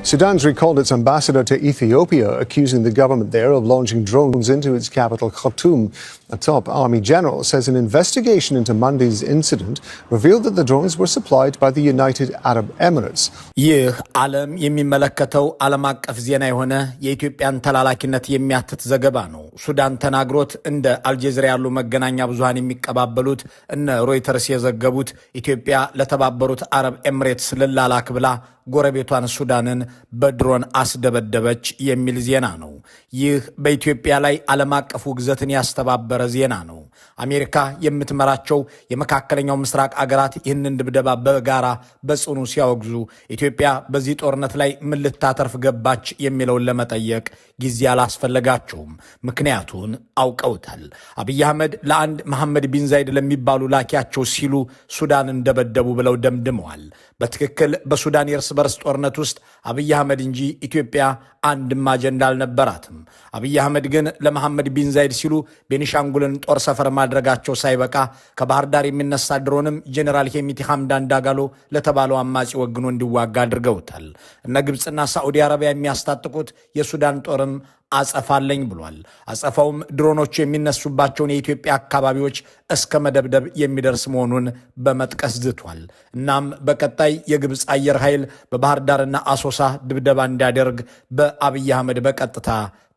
Sudan's recalled its ambassador to Ethiopia, accusing the government there of launching drones into its capital, Khartoum. A top army general says an investigation into Monday's incident revealed that the drones were supplied by the United Arab Emirates. ይህ ዓለም የሚመለከተው ዓለም አቀፍ ዜና የሆነ የኢትዮጵያን ተላላኪነት የሚያትት ዘገባ ነው። ሱዳን ተናግሮት እንደ አልጀዚራ ያሉ መገናኛ ብዙሃን የሚቀባበሉት፣ እነ ሮይተርስ የዘገቡት ኢትዮጵያ ለተባበሩት አረብ ኤምሬትስ ልላላክ ብላ ጎረቤቷን ሱዳንን በድሮን አስደበደበች የሚል ዜና ነው። ይህ በኢትዮጵያ ላይ ዓለም አቀፍ ውግዘትን ያስተባበረ ዜና ነው። አሜሪካ የምትመራቸው የመካከለኛው ምስራቅ አገራት ይህንን ድብደባ በጋራ በጽኑ ሲያወግዙ፣ ኢትዮጵያ በዚህ ጦርነት ላይ ምን ልታተርፍ ገባች የሚለውን ለመጠየቅ ጊዜ አላስፈለጋቸውም። ምክንያቱን አውቀውታል። አብይ አህመድ ለአንድ መሐመድ ቢን ዛይድ ለሚባሉ ላኪያቸው ሲሉ ሱዳንን ደበደቡ ብለው ደምድመዋል። በትክክል በሱዳን የእርስ በርስ ጦርነት ውስጥ አብይ አህመድ እንጂ ኢትዮጵያ አንድም አጀንዳ አልነበራትም። አብይ አህመድ ግን ለመሐመድ ቢን ዛይድ ሲሉ ቤኒሻንጉልን ጦር ሰፈር ማድረጋቸው ሳይበቃ ከባህር ዳር የሚነሳ ድሮንም ጄኔራል ሄሚቲ ሐምዳን ዳጋሎ ለተባለው አማጺ ወግኖ እንዲዋጋ አድርገውታል። እነ ግብፅና ሳዑዲ አረቢያ የሚያስታጥቁት የሱዳን ጦርም አጸፋ አለኝ ብሏል። አጸፋውም ድሮኖቹ የሚነሱባቸውን የኢትዮጵያ አካባቢዎች እስከ መደብደብ የሚደርስ መሆኑን በመጥቀስ ዝቷል። እናም በቀጣይ የግብፅ አየር ኃይል በባህር ዳርና አሶሳ ድብደባ እንዲያደርግ በአብይ አህመድ በቀጥታ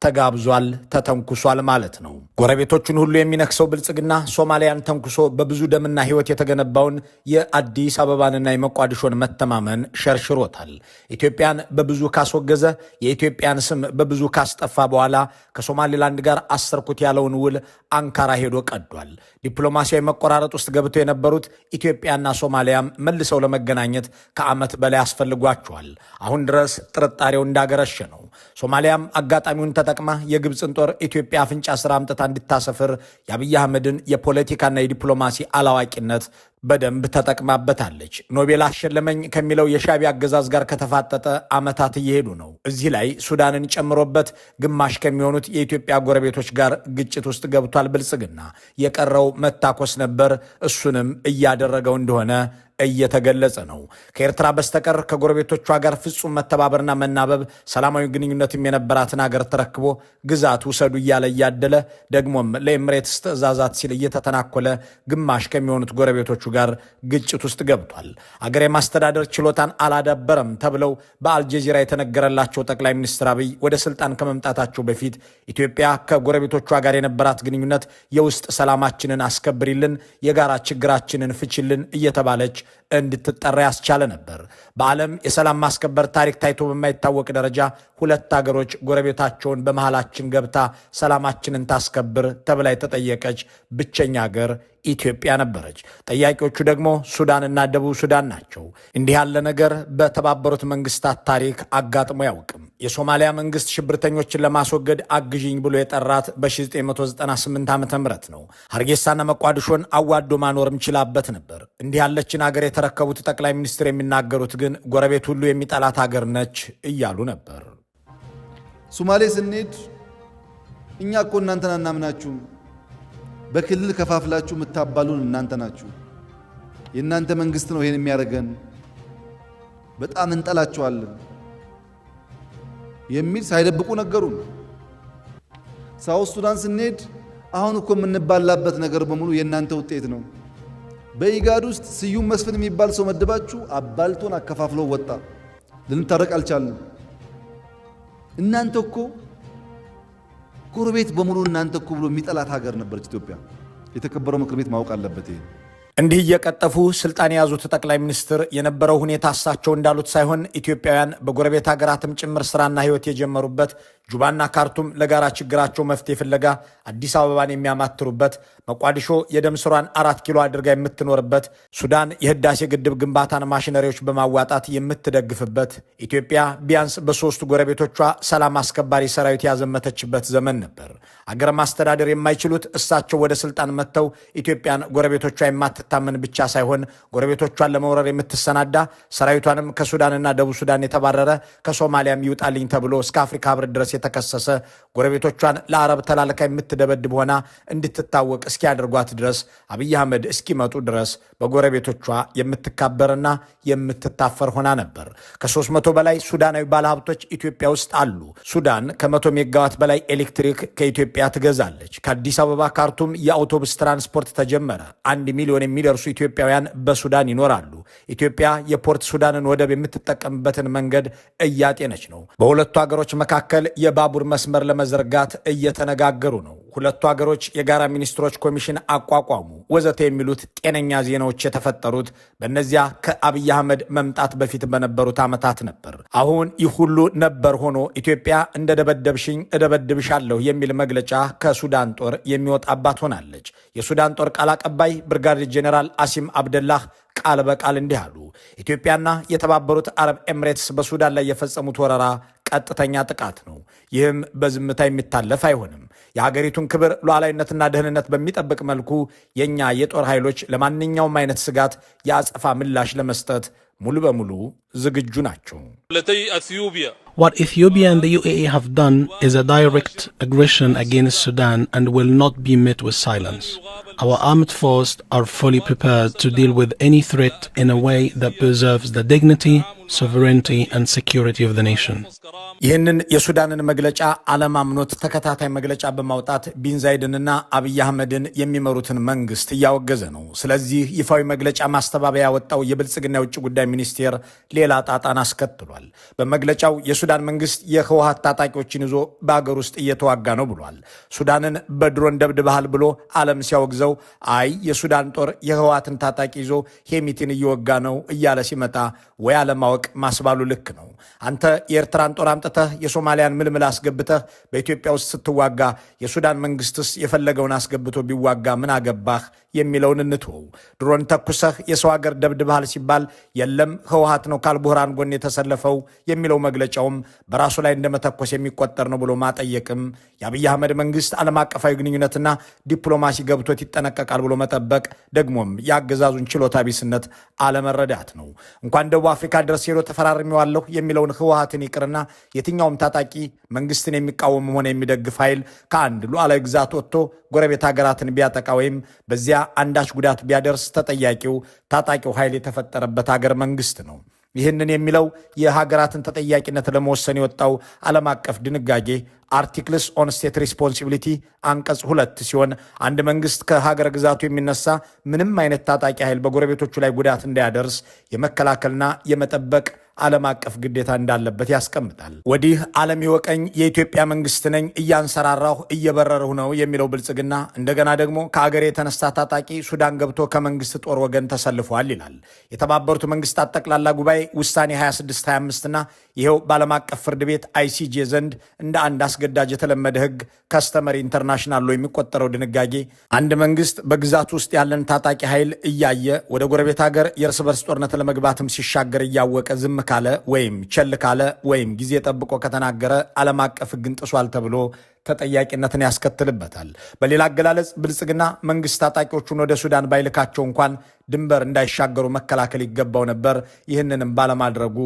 ተጋብዟል፣ ተተንኩሷል ማለት ነው። ጎረቤቶቹን ሁሉ የሚነክሰው ብልጽግና ሶማሊያን ተንኩሶ በብዙ ደምና ሕይወት የተገነባውን የአዲስ አበባንና የሞቃዲሾን መተማመን ሸርሽሮታል። ኢትዮጵያን በብዙ ካስወገዘ፣ የኢትዮጵያን ስም በብዙ ካስጠፋ በኋላ ከሶማሌላንድ ጋር አሰርኩት ያለውን ውል አንካራ ሄዶ ቀዷል። ዲፕሎማሲያዊ መቆራረጥ ውስጥ ገብተው የነበሩት ኢትዮጵያና ሶማሊያም መልሰው ለመገናኘት ከዓመት በላይ አስፈልጓቸዋል። አሁን ድረስ ጥርጣሬው እንዳገረሸ ነው። ሶማሊያም አጋጣሚውን ተጠቅማ የግብፅን ጦር ኢትዮጵያ አፍንጫ ስር አምጥታ እንድታሰፍር የአብይ አህመድን የፖለቲካና የዲፕሎማሲ አላዋቂነት በደንብ ተጠቅማበታለች። ኖቤል አሸለመኝ ከሚለው የሻዕቢያ አገዛዝ ጋር ከተፋጠጠ ዓመታት እየሄዱ ነው። እዚህ ላይ ሱዳንን ጨምሮበት ግማሽ ከሚሆኑት የኢትዮጵያ ጎረቤቶች ጋር ግጭት ውስጥ ገብቷል ብልጽግና። የቀረው መታኮስ ነበር። እሱንም እያደረገው እንደሆነ እየተገለጸ ነው። ከኤርትራ በስተቀር ከጎረቤቶቿ ጋር ፍጹም መተባበርና መናበብ፣ ሰላማዊ ግንኙነትም የነበራትን ሀገር ተረክቦ ግዛት ውሰዱ እያለ እያደለ፣ ደግሞም ለኤምሬትስ ትዕዛዛት ሲል እየተተናኮለ ግማሽ ከሚሆኑት ጎረቤቶቹ ጋር ግጭት ውስጥ ገብቷል። አገር የማስተዳደር ችሎታን አላዳበረም ተብለው በአልጀዚራ የተነገረላቸው ጠቅላይ ሚኒስትር አብይ ወደ ስልጣን ከመምጣታቸው በፊት ኢትዮጵያ ከጎረቤቶቿ ጋር የነበራት ግንኙነት የውስጥ ሰላማችንን አስከብሪልን፣ የጋራ ችግራችንን ፍችልን እየተባለች እንድትጠራ ያስቻለ ነበር። በዓለም የሰላም ማስከበር ታሪክ ታይቶ በማይታወቅ ደረጃ ሁለት አገሮች ጎረቤታቸውን በመሃላችን ገብታ ሰላማችንን ታስከብር ተብላ የተጠየቀች ብቸኛ ሀገር ኢትዮጵያ ነበረች። ጠያቂዎቹ ደግሞ ሱዳንና ደቡብ ሱዳን ናቸው። እንዲህ ያለ ነገር በተባበሩት መንግስታት ታሪክ አጋጥሞ አያውቅም። የሶማሊያ መንግስት ሽብርተኞችን ለማስወገድ አግዥኝ ብሎ የጠራት በ1998 ዓ ም ነው። ሀርጌሳና መቋድሾን አዋዶ ማኖርም ችላበት ነበር። እንዲህ ያለችን ሀገር የተረከቡት ጠቅላይ ሚኒስትር የሚናገሩት ግን ጎረቤት ሁሉ የሚጠላት ሀገር ነች እያሉ ነበር። ሶማሌ ስንሄድ እኛ እኮ እናንተን አናምናችሁም፣ በክልል ከፋፍላችሁ የምታባሉን እናንተ ናችሁ፣ የእናንተ መንግስት ነው ይሄን የሚያደርገን፣ በጣም እንጠላችኋለን የሚል ሳይደብቁ ነገሩን። South Sudan ስንሄድ አሁን እኮ የምንባላበት ነገር በሙሉ የእናንተ ውጤት ነው። በኢጋድ ውስጥ ስዩም መስፍን የሚባል ሰው መድባችሁ አባልቶን አከፋፍሎ ወጣ። ልንታረቅ አልቻልንም። እናንተ እኮ ጎረቤት በሙሉ እናንተ እኮ ብሎ የሚጠላት ሀገር ነበረች ኢትዮጵያ። የተከበረው ምክር ቤት ማወቅ አለበት ይሄ። እንዲህ እየቀጠፉ ስልጣን የያዙት ጠቅላይ ሚኒስትር የነበረው ሁኔታ እሳቸው እንዳሉት ሳይሆን ኢትዮጵያውያን በጎረቤት ሀገራትም ጭምር ስራና ሕይወት የጀመሩበት፣ ጁባና ካርቱም ለጋራ ችግራቸው መፍትሄ ፍለጋ አዲስ አበባን የሚያማትሩበት፣ መቋዲሾ የደም ስሯን 4 ኪሎ አድርጋ የምትኖርበት፣ ሱዳን የህዳሴ ግድብ ግንባታን ማሽነሪዎች በማዋጣት የምትደግፍበት፣ ኢትዮጵያ ቢያንስ በሶስቱ ጎረቤቶቿ ሰላም አስከባሪ ሰራዊት ያዘመተችበት ዘመን ነበር። አገር ማስተዳደር የማይችሉት እሳቸው ወደ ስልጣን መጥተው ኢትዮጵያን ጎረቤቶቿ የማትታመን ብቻ ሳይሆን ጎረቤቶቿን ለመውረር የምትሰናዳ፣ ሰራዊቷንም ከሱዳንና ደቡብ ሱዳን የተባረረ፣ ከሶማሊያም ይውጣልኝ ተብሎ እስከ አፍሪካ ህብረት ድረስ የተከሰሰ፣ ጎረቤቶቿን ለአረብ ተላልካ የምትደበድብ ሆና እንድትታወቅ እስኪያደርጓት ድረስ፣ አብይ አህመድ እስኪመጡ ድረስ በጎረቤቶቿ የምትካበርና የምትታፈር ሆና ነበር። ከ300 በላይ ሱዳናዊ ባለሀብቶች ኢትዮጵያ ውስጥ አሉ። ሱዳን ከ100 ሜጋዋት በላይ ኤሌክትሪክ ከኢትዮጵያ ትገዛለች። ከአዲስ አበባ ካርቱም የአውቶቡስ ትራንስፖርት ተጀመረ። 1 ሚሊዮን የሚደርሱ ኢትዮጵያውያን በሱዳን ይኖራሉ። ኢትዮጵያ የፖርት ሱዳንን ወደብ የምትጠቀምበትን መንገድ እያጤነች ነው። በሁለቱ ሀገሮች መካከል የባቡር መስመር ለመዘርጋት እየተነጋገሩ ነው። ሁለቱ ሀገሮች የጋራ ሚኒስትሮች ኮሚሽን አቋቋሙ፣ ወዘተ የሚሉት ጤነኛ ዜናዎች የተፈጠሩት በእነዚያ ከአብይ አህመድ መምጣት በፊት በነበሩት ዓመታት ነበር። አሁን ይህ ሁሉ ነበር ሆኖ ኢትዮጵያ እንደ ደበደብሽኝ እደበድብሻለሁ የሚል መግለጫ ከሱዳን ጦር የሚወጣባት ሆናለች። የሱዳን ጦር ቃል አቀባይ ብርጋዴር ጄኔራል አሲም አብደላህ ቃል በቃል እንዲህ አሉ። ኢትዮጵያና የተባበሩት አረብ ኤምሬትስ በሱዳን ላይ የፈጸሙት ወረራ ቀጥተኛ ጥቃት ነው። ይህም በዝምታ የሚታለፍ አይሆንም። የሀገሪቱን ክብር፣ ሉዓላዊነትና ደህንነት በሚጠብቅ መልኩ የእኛ የጦር ኃይሎች ለማንኛውም አይነት ስጋት የአጸፋ ምላሽ ለመስጠት ሙሉ በሙሉ ዝግጁ ናቸው። What Ethiopia and the UAE have done is a direct aggression against Sudan and will not be met with silence. Our armed forces are fully prepared to deal with any threat in a way that preserves the dignity, sovereignty, and security of the nation. ይህንን የሱዳንን መግለጫ ዓለም አምኖት ተከታታይ መግለጫ በማውጣት ቢንዛይድንና አብይ አህመድን የሚመሩትን መንግስት እያወገዘ ነው። ስለዚህ ይፋዊ መግለጫ ማስተባበያ ያወጣው የብልጽግና የውጭ ጉዳይ ሚኒስቴር ሌላ ጣጣን አስከትሏል። በመግለጫው የሱዳን መንግስት የህወሀት ታጣቂዎችን ይዞ በአገር ውስጥ እየተዋጋ ነው ብሏል። ሱዳንን በድሮን ደብድበሃል ብሎ ዓለም ሲያወግዘው፣ አይ የሱዳን ጦር የህወሀትን ታጣቂ ይዞ ሄሚቲን እየወጋ ነው እያለ ሲመጣ ወይ አለማወቅ ማስባሉ ልክ ነው። አንተ የኤርትራን ጦር አምጥተህ፣ የሶማሊያን ምልምል አስገብተህ በኢትዮጵያ ውስጥ ስትዋጋ፣ የሱዳን መንግስትስ የፈለገውን አስገብቶ ቢዋጋ ምን አገባህ የሚለውን እንትወው። ድሮን ተኩሰህ የሰው ሀገር ደብድበሃል ሲባል የለም ህወሀት ነው ካልቡርሃን ጎን የተሰለፈው የሚለው መግለጫውም በራሱ ላይ እንደመተኮስ የሚቆጠር ነው ብሎ ማጠየቅም፣ የአብይ አህመድ መንግስት ዓለም አቀፋዊ ግንኙነትና ዲፕሎማሲ ገብቶት ይጠነቀቃል ብሎ መጠበቅ ደግሞም የአገዛዙን ችሎታ ቢስነት አለመረዳት ነው። እንኳን ደቡብ አፍሪካ ድረስ ሄዶ ተፈራርሜዋለሁ የሚለውን ህወሀትን ይቅርና የትኛውም ታጣቂ፣ መንግስትን የሚቃወምም ሆነ የሚደግፍ ኃይል ከአንድ ሉዓላዊ ግዛት ወጥቶ ጎረቤት ሀገራትን ቢያጠቃ ወይም በዚያ አንዳች ጉዳት ቢያደርስ ተጠያቂው ታጣቂው ኃይል የተፈጠረበት ሀገር መንግስት ነው። ይህንን የሚለው የሀገራትን ተጠያቂነት ለመወሰን የወጣው ዓለም አቀፍ ድንጋጌ Articles on State Responsibility አንቀጽ 2 ሲሆን፣ አንድ መንግስት ከሀገር ግዛቱ የሚነሳ ምንም አይነት ታጣቂ ኃይል በጎረቤቶቹ ላይ ጉዳት እንዳያደርስ የመከላከልና የመጠበቅ ዓለም አቀፍ ግዴታ እንዳለበት ያስቀምጣል። ወዲህ ዓለም ይወቀኝ፣ የኢትዮጵያ መንግስት ነኝ፣ እያንሰራራሁ እየበረርሁ ነው የሚለው ብልጽግና እንደገና ደግሞ ከአገር የተነሳ ታጣቂ ሱዳን ገብቶ ከመንግስት ጦር ወገን ተሰልፏል ይላል። የተባበሩት መንግስታት ጠቅላላ ጉባኤ ውሳኔ 2625 እና ይኸው በዓለም አቀፍ ፍርድ ቤት ICJ ዘንድ እንደ አንድ አስገዳጅ የተለመደ ህግ customary international law የሚቆጠረው ድንጋጌ፣ አንድ መንግስት በግዛቱ ውስጥ ያለን ታጣቂ ኃይል እያየ፣ ወደ ጎረቤት ሀገር የእርስ በርስ ጦርነት ለመግባትም ሲሻገር እያወቀ ዝም ካለ ወይም ቸል ካለ ወይም ጊዜ ጠብቆ ከተናገረ ዓለም አቀፍ ሕግን ጥሷል ተብሎ ተጠያቂነትን ያስከትልበታል። በሌላ አገላለጽ ብልጽግና መንግስት ታጣቂዎቹን ወደ ሱዳን ባይልካቸው እንኳን ድንበር እንዳይሻገሩ መከላከል ይገባው ነበር። ይህንንም ባለማድረጉ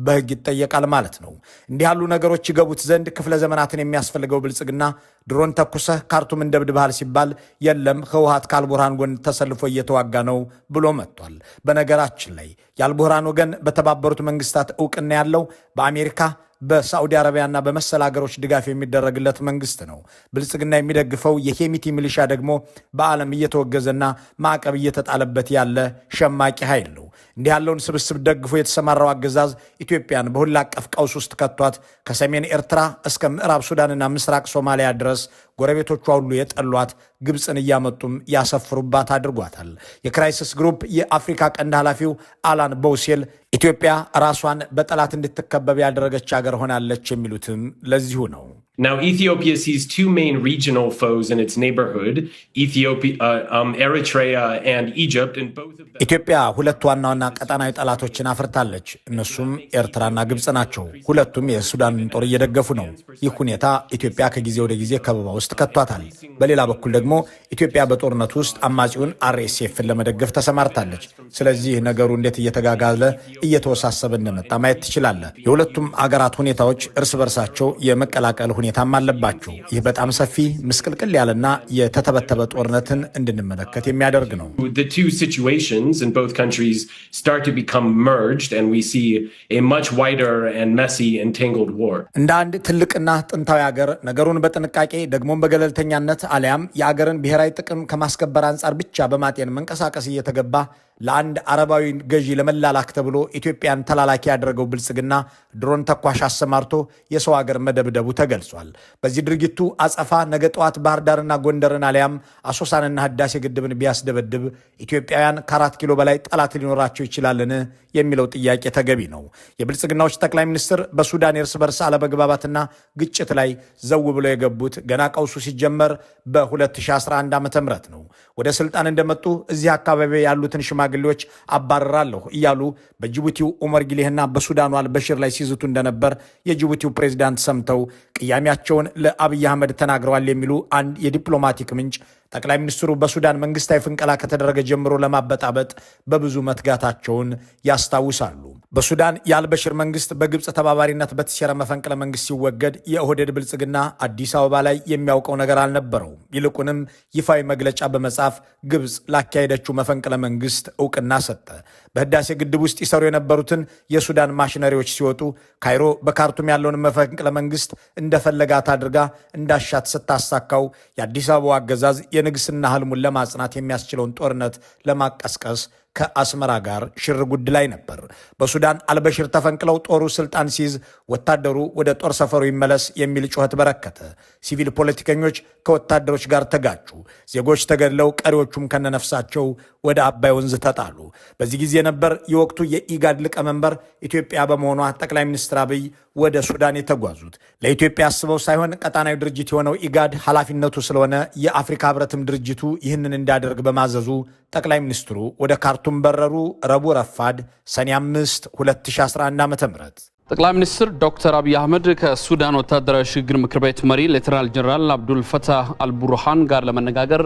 በሕግ ይጠየቃል ማለት ነው። እንዲህ ያሉ ነገሮች ይገቡት ዘንድ ክፍለ ዘመናትን የሚያስፈልገው ብልጽግና ድሮን ተኩሰህ ካርቱምን ደብድበሃል ሲባል የለም ህወሀት ከአልቡርሃን ጎን ተሰልፎ እየተዋጋ ነው ብሎ መጥቷል። በነገራችን ላይ የአልቡርሃን ወገን በተባበሩት መንግስታት እውቅና ያለው፣ በአሜሪካ፣ በሳዑዲ አረቢያና በመሰል ሀገሮች ድጋፍ የሚደረግለት መንግስት ነው። ብልጽግና የሚደግፈው የሄሚቲ ሚሊሻ ደግሞ በዓለም እየተወገዘና ማዕቀብ እየተጣለበት ያለ ሸማቂ ኃይል ነው። እንዲህ ያለውን ስብስብ ደግፎ የተሰማራው አገዛዝ ኢትዮጵያን በሁሉ አቀፍ ቀውስ ውስጥ ከቷት ከሰሜን ኤርትራ እስከ ምዕራብ ሱዳንና ምስራቅ ሶማሊያ ድረስ ጎረቤቶቿ ሁሉ የጠሏት፣ ግብፅን እያመጡም ያሰፍሩባት አድርጓታል። የ Crisis Group የአፍሪካ ቀንድ ኃላፊው አላን ቦውሴል ኢትዮጵያ ራሷን በጠላት እንድትከበብ ያደረገች ሀገር ሆናለች የሚሉትም ለዚሁ ነው። Now, Ethiopia sees two main regional foes in its neighborhood, Ethiopia, Eritrea and Egypt, and both of them. ኢትዮጵያ ሁለት ዋና ዋና ቀጣናዊ ጠላቶችን አፍርታለች። እነሱም ኤርትራና ግብፅ ናቸው። ሁለቱም የሱዳንን ጦር እየደገፉ ነው። ይህ ሁኔታ ኢትዮጵያ ከጊዜ ወደ ጊዜ ከበባ ውስጥ ከቷታል። በሌላ በኩል ደግሞ ኢትዮጵያ በጦርነቱ ውስጥ አማጺውን RSF ን ለመደገፍ ተሰማርታለች። ስለዚህ ነገሩ እንዴት እየተጋጋለ እየተወሳሰበ እንደመጣ ማየት ትችላለህ። የሁለቱም አገራት ሁኔታዎች እርስ በርሳቸው የመቀላቀል ሁኔታ ሁኔታም አለባቸው። ይህ በጣም ሰፊ ምስቅልቅል ያለና የተተበተበ ጦርነትን እንድንመለከት የሚያደርግ ነው። The two situations in both countries start to become merged, and we see a much wider and messy, entangled war. እንደ አንድ ትልቅና ጥንታዊ ሀገር ነገሩን በጥንቃቄ፣ ደግሞም በገለልተኛነት አሊያም የአገርን ብሔራዊ ጥቅም ከማስከበር አንጻር ብቻ በማጤን መንቀሳቀስ እየተገባ፣ ለአንድ አረባዊ ገዢ ለመላላክ ተብሎ ኢትዮጵያን ተላላኪ ያደረገው ብልጽግና ድሮን ተኳሽ አሰማርቶ የሰው ሀገር መደብደቡ ተገልጿል። በዚህ ድርጊቱ አጸፋ ነገ ጠዋት ባህር ዳርና ጎንደርን አሊያም አሶሳንና ህዳሴ ግድብን ቢያስደበድብ ኢትዮጵያውያን ከ4 ኪሎ በላይ ጠላት ሊኖራቸው ይችላልን የሚለው ጥያቄ ተገቢ ነው። የብልጽግናዎች ጠቅላይ ሚኒስትር በሱዳን የእርስ በርስ አለመግባባትና ግጭት ላይ ዘው ብለው የገቡት ገና ቀውሱ ሲጀመር በ2011 ዓ ም ነው። ወደ ስልጣን እንደመጡ እዚህ አካባቢ ያሉትን ሽማግሌዎች አባረራለሁ እያሉ በጅቡቲው ኡመር ጊሌህና በሱዳኑ አልበሽር ላይ ሲዝቱ እንደነበር የጅቡቲው ፕሬዚዳንት ሰምተው ቅያሜያቸውን ለአብይ አህመድ ተናግረዋል የሚሉ አንድ የዲፕሎማቲክ ምንጭ፣ ጠቅላይ ሚኒስትሩ በሱዳን መንግስታዊ ፍንቀላ ከተደረገ ጀምሮ ለማበጣበጥ በብዙ መትጋታቸውን ያስታውሳሉ። በሱዳን የአልበሽር መንግስት በግብፅ ተባባሪነት በተሴረ መፈንቅለ መንግስት ሲወገድ የኦህዴድ ብልጽግና አዲስ አበባ ላይ የሚያውቀው ነገር አልነበረውም። ይልቁንም ይፋዊ መግለጫ በመጻፍ ግብፅ ላካሄደችው መፈንቅለ መንግስት እውቅና ሰጠ። በህዳሴ ግድብ ውስጥ ይሰሩ የነበሩትን የሱዳን ማሽነሪዎች ሲወጡ፣ ካይሮ በካርቱም ያለውን መፈንቅለ መንግስት እንደፈለጋት አድርጋ እንዳሻት ስታሳካው፣ የአዲስ አበባው አገዛዝ የንግስና ህልሙን ለማጽናት የሚያስችለውን ጦርነት ለማቀስቀስ ከአስመራ ጋር ሽር ጉድ ላይ ነበር። በሱዳን አልበሽር ተፈንቅለው ጦሩ ስልጣን ሲይዝ ወታደሩ ወደ ጦር ሰፈሩ ይመለስ የሚል ጩኸት በረከተ። ሲቪል ፖለቲከኞች ከወታደሮች ጋር ተጋጩ። ዜጎች ተገድለው ቀሪዎቹም ከነነፍሳቸው ወደ አባይ ወንዝ ተጣሉ። በዚህ ጊዜ ነበር የወቅቱ የኢጋድ ሊቀመንበር ኢትዮጵያ በመሆኗ ጠቅላይ ሚኒስትር አብይ ወደ ሱዳን የተጓዙት። ለኢትዮጵያ አስበው ሳይሆን ቀጣናዊ ድርጅት የሆነው ኢጋድ ኃላፊነቱ ስለሆነ፣ የአፍሪካ ህብረትም ድርጅቱ ይህንን እንዲያደርግ በማዘዙ ጠቅላይ ሚኒስትሩ ወደ ካርቱም በረሩ። ረቡዕ ረፋድ ሰኔ 5 2011 ዓ ም። ጠቅላይ ሚኒስትር ዶክተር አብይ አህመድ ከሱዳን ወታደራዊ ሽግግር ምክር ቤት መሪ ሌተናል ጀነራል አብዱል ፈታህ አልቡርሃን ጋር ለመነጋገር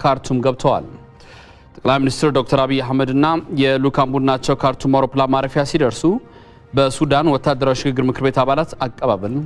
ካርቱም ገብተዋል። ጠቅላይ ሚኒስትር ዶክተር አብይ አህመድና የልዑካን ቡድናቸው ካርቱም አውሮፕላን ማረፊያ ሲደርሱ በሱዳን ወታደራዊ ሽግግር ምክር ቤት አባላት አቀባበል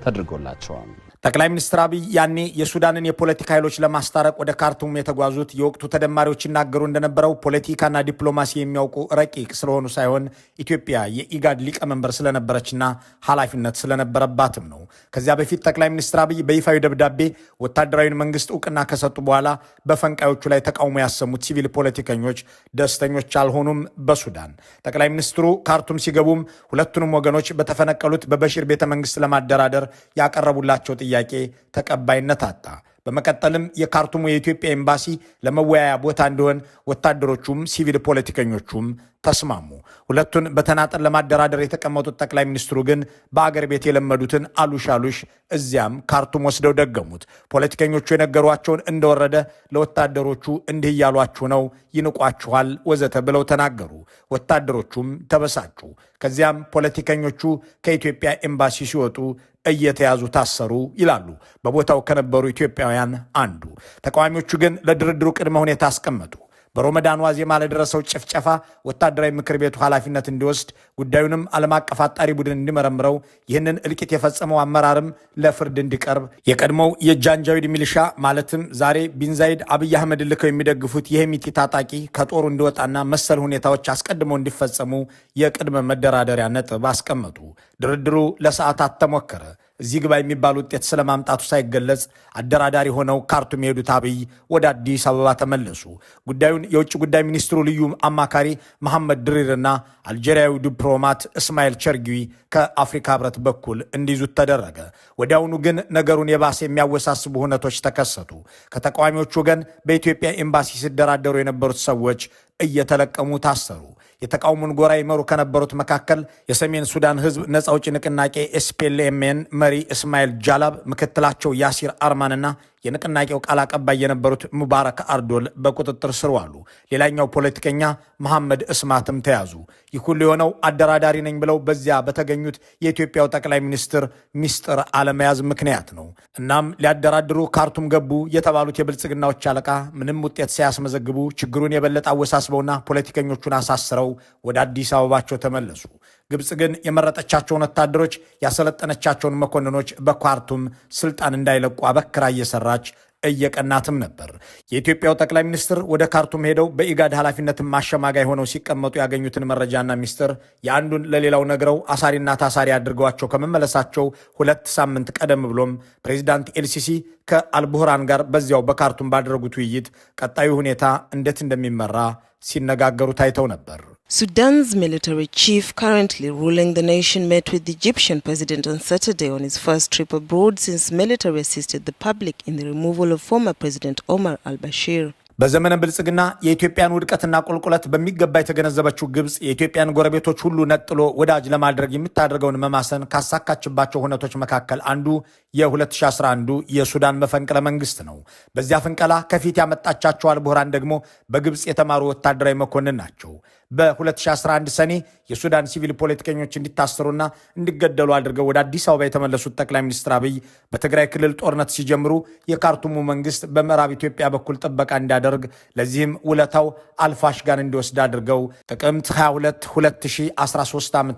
ተደርጎላቸዋል። ጠቅላይ ሚኒስትር አብይ ያኔ የሱዳንን የፖለቲካ ኃይሎች ለማስታረቅ ወደ ካርቱም የተጓዙት የወቅቱ ተደማሪዎች ይናገሩ እንደነበረው ፖለቲካና ዲፕሎማሲ የሚያውቁ ረቂቅ ስለሆኑ ሳይሆን ኢትዮጵያ የኢጋድ ሊቀመንበር ስለነበረችና ኃላፊነት ስለነበረባትም ነው። ከዚያ በፊት ጠቅላይ ሚኒስትር አብይ በይፋዊ ደብዳቤ ወታደራዊን መንግስት እውቅና ከሰጡ በኋላ በፈንቃዮቹ ላይ ተቃውሞ ያሰሙት ሲቪል ፖለቲከኞች ደስተኞች አልሆኑም። በሱዳን ጠቅላይ ሚኒስትሩ ካርቱም ሲገቡም ሁለቱንም ወገኖች በተፈነቀሉት በበሺር ቤተ መንግስት ለማደራደር ያቀረቡላቸው ጥያቄ ተቀባይነት አጣ። በመቀጠልም የካርቱሙ የኢትዮጵያ ኤምባሲ ለመወያያ ቦታ እንዲሆን ወታደሮቹም ሲቪል ፖለቲከኞቹም ተስማሙ። ሁለቱን በተናጠል ለማደራደር የተቀመጡት ጠቅላይ ሚኒስትሩ ግን በአገር ቤት የለመዱትን አሉሽ አሉሽ እዚያም ካርቱም ወስደው ደገሙት። ፖለቲከኞቹ የነገሯቸውን እንደወረደ ለወታደሮቹ እንዲህ እያሏችሁ ነው፣ ይንቋችኋል፣ ወዘተ ብለው ተናገሩ። ወታደሮቹም ተበሳጩ። ከዚያም ፖለቲከኞቹ ከኢትዮጵያ ኤምባሲ ሲወጡ እየተያዙ ታሰሩ ይላሉ በቦታው ከነበሩ ኢትዮጵያውያን አንዱ። ተቃዋሚዎቹ ግን ለድርድሩ ቅድመ ሁኔታ አስቀመጡ። በሮመዳን ዋዜማ ለደረሰው ጭፍጨፋ ወታደራዊ ምክር ቤቱ ኃላፊነት እንዲወስድ፣ ጉዳዩንም ዓለም አቀፍ አጣሪ ቡድን እንዲመረምረው፣ ይህንን እልቂት የፈጸመው አመራርም ለፍርድ እንዲቀርብ፣ የቀድሞው የጃንጃዊድ ሚሊሻ ማለትም ዛሬ ቢንዛይድ አብይ አህመድ ልከው የሚደግፉት የሄሚቲ ታጣቂ ከጦሩ እንዲወጣና መሰል ሁኔታዎች አስቀድመው እንዲፈጸሙ የቅድመ መደራደሪያ ነጥብ አስቀመጡ። ድርድሩ ለሰዓታት ተሞከረ። እዚህ ግባ የሚባል ውጤት ስለማምጣቱ ሳይገለጽ አደራዳሪ ሆነው ካርቱም የሄዱት አብይ ወደ አዲስ አበባ ተመለሱ። ጉዳዩን የውጭ ጉዳይ ሚኒስትሩ ልዩ አማካሪ መሐመድ ድሪርና አልጄሪያዊ ዲፕሎማት እስማኤል ቸርጊዊ ከአፍሪካ ህብረት በኩል እንዲይዙት ተደረገ። ወዲያውኑ ግን ነገሩን የባሰ የሚያወሳስቡ ሁነቶች ተከሰቱ። ከተቃዋሚዎቹ ወገን በኢትዮጵያ ኤምባሲ ሲደራደሩ የነበሩት ሰዎች እየተለቀሙ ታሰሩ። የተቃውሞን ጎራ ይመሩ ከነበሩት መካከል የሰሜን ሱዳን ህዝብ ነፃ አውጪ ንቅናቄ ኤስፒኤልኤምኤን መሪ እስማኤል ጃላብ፣ ምክትላቸው ያሲር አርማንና የንቅናቄው ቃል አቀባይ የነበሩት ሙባረክ አርዶል በቁጥጥር ስር ዋሉ። ሌላኛው ፖለቲከኛ መሐመድ እስማትም ተያዙ። ይህ ሁሉ የሆነው አደራዳሪ ነኝ ብለው በዚያ በተገኙት የኢትዮጵያው ጠቅላይ ሚኒስትር ሚስጥር አለመያዝ ምክንያት ነው። እናም ሊያደራድሩ ካርቱም ገቡ የተባሉት የብልጽግናዎች አለቃ ምንም ውጤት ሳያስመዘግቡ፣ ችግሩን የበለጠ አወሳስበውና ፖለቲከኞቹን አሳስረው ወደ አዲስ አበባቸው ተመለሱ። ግብጽ ግን የመረጠቻቸውን ወታደሮች፣ ያሰለጠነቻቸውን መኮንኖች በካርቱም ስልጣን እንዳይለቁ አበክራ እየሰራች እየቀናትም ነበር። የኢትዮጵያው ጠቅላይ ሚኒስትር ወደ ካርቱም ሄደው በኢጋድ ኃላፊነት ማሸማጋይ ሆነው ሲቀመጡ ያገኙትን መረጃና ሚስጥር የአንዱን ለሌላው ነግረው አሳሪና ታሳሪ አድርገዋቸው ከመመለሳቸው 2 ሳምንት ቀደም ብሎም ፕሬዚዳንት ኤልሲሲ ከአልቡርሃን ጋር በዚያው በካርቱም ባደረጉት ውይይት ቀጣዩ ሁኔታ እንዴት እንደሚመራ ሲነጋገሩ ታይተው ነበር። Sudan's military chief currently ruling the nation met with the Egyptian president on Saturday on his first trip abroad since military assisted the public in the removal of former President Omar al-Bashir. በዘመነ ብልጽግና የኢትዮጵያን ውድቀትና ቁልቁለት በሚገባ የተገነዘበችው ግብጽ የኢትዮጵያን ጎረቤቶች ሁሉ ነጥሎ ወዳጅ ለማድረግ የምታደርገውን መማሰን ካሳካችባቸው ሁነቶች መካከል አንዱ የ2011 የሱዳን መፈንቅለ መንግስት ነው። በዚያ ፍንቀላ ከፊት ያመጣቻቸው አልቡርሃን ደግሞ በግብጽ የተማሩ ወታደራዊ መኮንን ናቸው። በ2011 ሰኔ የሱዳን ሲቪል ፖለቲከኞች እንዲታሰሩና እንዲገደሉ አድርገው ወደ አዲስ አበባ የተመለሱት ጠቅላይ ሚኒስትር አብይ በትግራይ ክልል ጦርነት ሲጀምሩ የካርቱሙ መንግስት በምዕራብ ኢትዮጵያ በኩል ጥበቃ እንዲያደርግ፣ ለዚህም ውለታው አልፋሽጋን እንዲወስድ አድርገው ጥቅምት 22 2013 ዓ.ም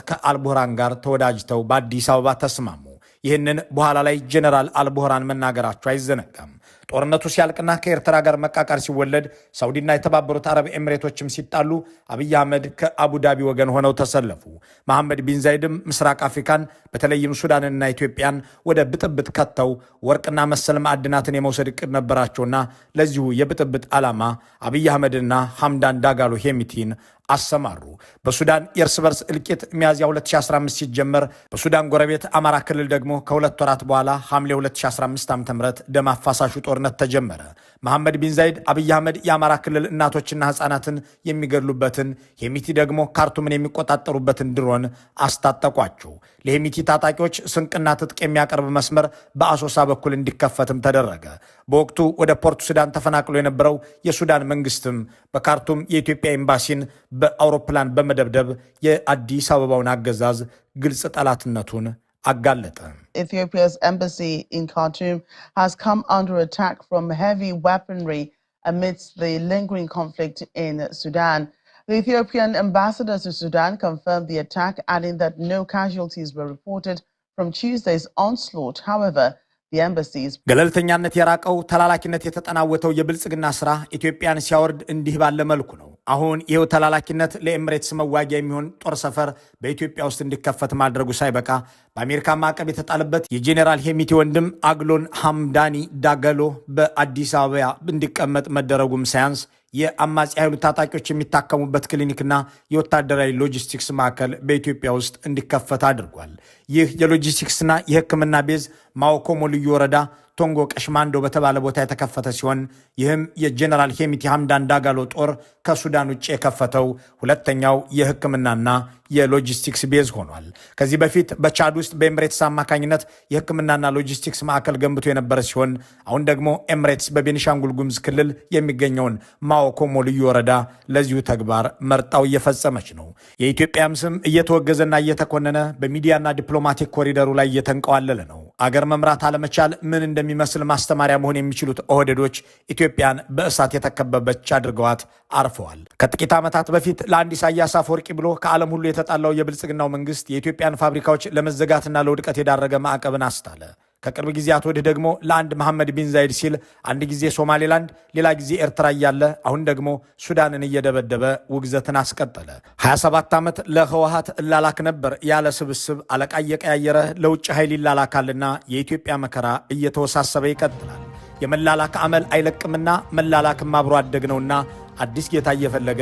ከአልቡርሃን ጋር ተወዳጅተው በአዲስ አበባ ተስማሙ። ይህንን በኋላ ላይ ጀነራል አልቡርሃን መናገራቸው አይዘነጋም። ጦርነቱ ሲያልቅና ከኤርትራ ጋር መቃቃር ሲወለድ፣ ሳውዲና የተባበሩት አረብ ኤሚሬቶችም ሲጣሉ አብይ አህመድ ከአቡዳቢ ወገን ሆነው ተሰለፉ። መሐመድ ቢን ዛይድም ምስራቅ አፍሪካን በተለይም ሱዳንና ኢትዮጵያን ወደ ብጥብጥ ከተው ወርቅና መሰል ማዕድናትን የመውሰድ እቅድ ነበራቸውና ለዚሁ የብጥብጥ ዓላማ አብይ አህመድና ሐምዳን ዳጋሎ ሄሚቲን አሰማሩ። በሱዳን የእርስ በርስ እልቂት ሚያዝያ 2015 ሲጀመር በሱዳን ጎረቤት አማራ ክልል ደግሞ ከ2 ወራት በኋላ ሐምሌ 2015 ዓ.ም ደም አፋሳሹ ጦርነት ተጀመረ። መሐመድ ቢን ዛይድ አብይ አህመድ የአማራ ክልል እናቶችና ህፃናትን የሚገድሉበትን፣ ሄሚቲ ደግሞ ካርቱምን የሚቆጣጠሩበትን ድሮን አስታጠቋቸው። ለሄሚቲ ታጣቂዎች ስንቅና ትጥቅ የሚያቀርብ መስመር በአሶሳ በኩል እንዲከፈትም ተደረገ። በወቅቱ ወደ ፖርት ሱዳን ተፈናቅሎ የነበረው የሱዳን መንግስትም በካርቱም የኢትዮጵያ ኤምባሲን በአውሮፕላን በመደብደብ የአዲስ አበባውን አገዛዝ ግልጽ ጠላትነቱን አጋለጠ። Ethiopia's embassy in Khartoum has come under attack from heavy weaponry amidst the lingering conflict in Sudan. The Ethiopian ambassador to Sudan confirmed the attack, adding that no casualties were reported from Tuesday's onslaught. However, the embassy's ገለልተኛነት የራቀው፣ ተላላኪነት የተጠናወተው የብልጽግና ስራ ኢትዮጵያን ሲያወርድ እንዲህ ባለ መልኩ ነው። አሁን ይኸው ተላላኪነት ለኤምሬትስ መዋጊያ የሚሆን ጦር ሰፈር በኢትዮጵያ ውስጥ እንዲከፈት ማድረጉ ሳይበቃ በአሜሪካ ማዕቀብ የተጣለበት የጄኔራል ሄሚቲ ወንድም አግሎን ሐምዳኒ ዳገሎ በአዲስ አበባ እንዲቀመጥ መደረጉም ሳያንስ የአማጺ ኃይሉ ታጣቂዎች የሚታከሙበት ክሊኒክና የወታደራዊ ሎጂስቲክስ ማዕከል በኢትዮጵያ ውስጥ እንዲከፈት አድርጓል። ይህ የሎጂስቲክስና የሕክምና base ማኦኮሞ ልዩ ወረዳ ቶንጎ ቀሽማንዶ በተባለ ቦታ የተከፈተ ሲሆን ይህም የጄኔራል ሄሚቲ ሐምዳን ዳጋሎ ጦር ከሱዳን ውጭ የከፈተው ሁለተኛው የሕክምናና የሎጂስቲክስ base ሆኗል። ከዚህ በፊት በቻድ ውስጥ በኤምሬትስ አማካኝነት የሕክምናና ሎጂስቲክስ ማዕከል ገንብቶ የነበረ ሲሆን አሁን ደግሞ ኤምሬትስ በቤኒሻንጉል ጉሙዝ ክልል የሚገኘውን ማኦኮሞ ልዩ ወረዳ ለዚሁ ተግባር መርጣው እየፈጸመች ነው። የኢትዮጵያም ስም እየተወገዘና እየተኮነነ በሚዲያና ዲፕሎማቲክ ኮሪደሩ ላይ እየተንቀዋለለ ነው። አገር መምራት አለመቻል ምን እንደሚመስል ማስተማሪያ መሆን የሚችሉት ኦህዴዶች ኢትዮጵያን በእሳት የተከበበች አድርገዋት አርፈዋል። ከጥቂት ዓመታት በፊት ለአንድ ኢሳያስ አፈወርቂ ብሎ ከዓለም ሁሉ የተጣላው የብልጽግናው መንግስት የኢትዮጵያን ፋብሪካዎች ለመዘጋትና ለውድቀት የዳረገ ማዕቀብን አስጣለ። ከቅርብ ጊዜያት ወዲህ ደግሞ ለአንድ መሐመድ ቢን ዛይድ ሲል አንድ ጊዜ ሶማሌላንድ፣ ሌላ ጊዜ ኤርትራ እያለ አሁን ደግሞ ሱዳንን እየደበደበ ውግዘትን አስቀጠለ። 27 ዓመት ለህወሓት እላላክ ነበር ያለ ስብስብ አለቃ እየቀያየረ ለውጭ ኃይል ይላላካልና የኢትዮጵያ መከራ እየተወሳሰበ ይቀጥላል። የመላላክ አመል አይለቅምና መላላክም አብሮ አደግ ነውና አዲስ ጌታ እየፈለገ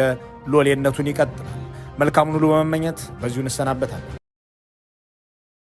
ሎሌነቱን ይቀጥላል። መልካሙን ሁሉ በመመኘት በዚሁ እንሰናበታለን።